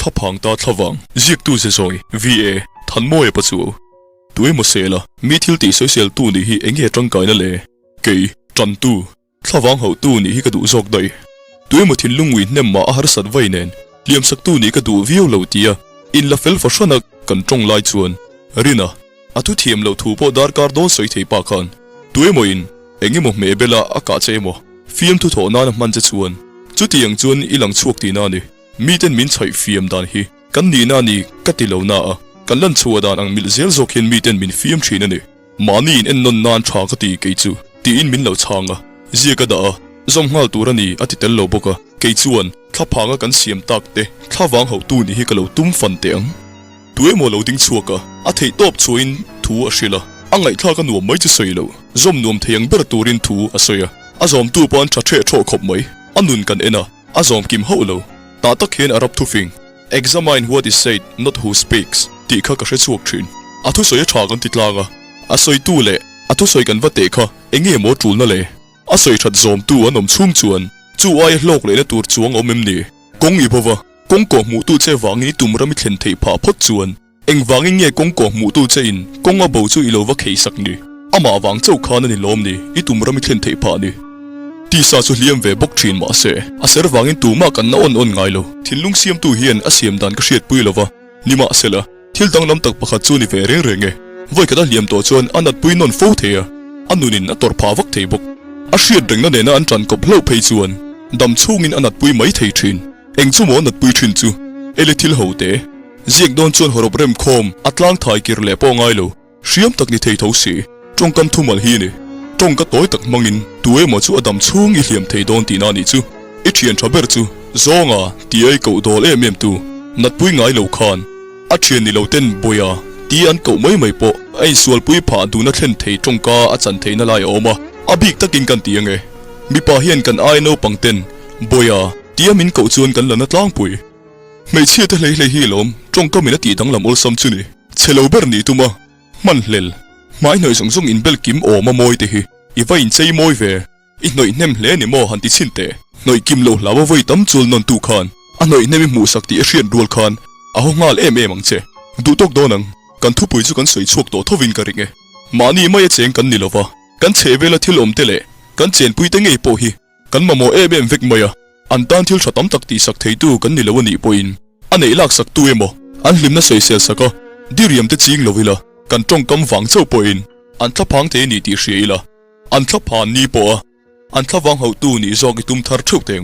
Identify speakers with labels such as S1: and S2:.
S1: Thlaphang ta thlavang, ziaktu ze zawi, VA, Thanmawia pa chu tuemaw sela, mi thil tih sawiseltu nih hi enge tangkaina le? Kei, tantu, thlavang hauhtu nih hi ka duh zawk daih. Tuemaw thinlung ngui hnem mah a harsat vai nen, hliamsaktu nih ka duh viau lo tia inla fel fahran a kan tawng lai chuan Rina, A thu thiam loh thu pawh darkar dawn sawi thei pa khan tuemaw in eng emaw hmeh bela a kah che emaw fiamthu thawh nana hman che chuan chutiang chuan i lang chhuak tihna a ni. Miten min chhaih fiam dan hi kan nihna a ni ka ti lo na a, kan lan chhuah dan ang milh zel zawk hian miten min fiam thin a ni. Mahni in ennawn nan tha ka ti kei chu tiin min lo chhang a, ziak a dah a, zawm nghal tur a ni a ti tel lo bawk a, kei chuan thlaphanga kan siam tak te thlavang hauhtu nih hi ka lo tum fan teh ang. Tuemaw lo ding chhuak a, a theih tawp chhuahin thu a hrilh a, a ngaihthlak a nuam mai chu sawi lo, zawm nuam thei ang ber turin thu a sawi a, a zawmtu pawh an tha hreh thawh khawp mai, a nun kan en a, a zawm kim hauh lo. Tah tak hian Arab thufing, Examine what is said, not who speaks, tih kha ka hre chhuak thin. A thusawi a tha kan ti tlang a, a sawitu leh a thusawi kan va teh kha eng nge maw tulna le? A sawi that zawmtu an awm chhung chuan chu aia hlawk lehna tur chuang awm em ni? Kawng i bova. Kawng kawh hmuhtu che vangin i tum ram i thlen theih phah phawt chuan engvangin nge kawng kawh hmuhtu che in kawng a bo chu i lo va khei sak ni? Amah vang chauh khan a ni lawm ni i tum ram i thlen theih phah ni? Tisa chu hliam ve bawk thin mahse a ser vangin tumah kan na awn awn ngai lo. Thinlung siamtu hian a siam dan ka hriatpui lova, nimahsela thil danglam tak pakhat chu ni ve reng reng e. Vawikhat a hliam tawh chuan a natpui nawn fo thei a, a nunin a tawrh phah vak thei bawk. A hriat rengna nena an ṭan kawp hlauh phei chuan dam chhungin a natpui mai thei thin. Eng chu maw natpui thin chu? Ele thil ho te. Ziak dawn chuan hawrawp rem khawm a tlang thai kir leh pawh ngai lo. Hriam tak ni thei tho si. Tawngkam thumal hi ni. Tawng ka tawi tak hmangin tu emaw chu a dam chhung i hliam thei dawn tihna a nih chu. I thian tha ber chu Zawnga ti ai koh dawl em em tu natpui ngai lo khan a thian ni lo ten Bawia ti an koh mai mai pawh a insualpui phah duhna thlen thei tawngka a chan theihna lai a awm a. A bik takin kan ti ange. Mipa hian kan ai naupang ten Bawia Tia min koh chuan kan la na tlangpui. Hmeichhia te hlei hlei hi lawm tawngkam in a tih danglam awlsam chu ni. Chhe lo ber nih tum a, hman hlel, hmai hnawih zawng zawng inbel kim awm a mawi te hi i va inchei mawi ve, i hnawih hnem hle ni maw han ti chhin teh. Hnawih kim loh hlau a vawi tam chul nawn tu khan a hnawih hnem i hmuhsak tih a hriat rual khan a haw nghal em em ang che. Duh tawk dawn ang, kan thupui chu kan sawi chhuak tawh thovin ka ring e. Mahni mai a cheng kan ni lova, kan chhehvela thil awm te leh kan chenpui te ngei pawh hi Kan mamawh em em vek mai a, an tan thil tha tam tak tihsak theitu kan ni lo a nih pawhin a neih laksak tu emaw an hlimna sawisel sak a, diriam te ching lo ila, kan tawngkam vang chauh pawhin an thlaphang thei a ni tih hria ila, an thlaphan ni pawh a, an thlavang hauhtu nih zawk i tum thar theuh teh ang u.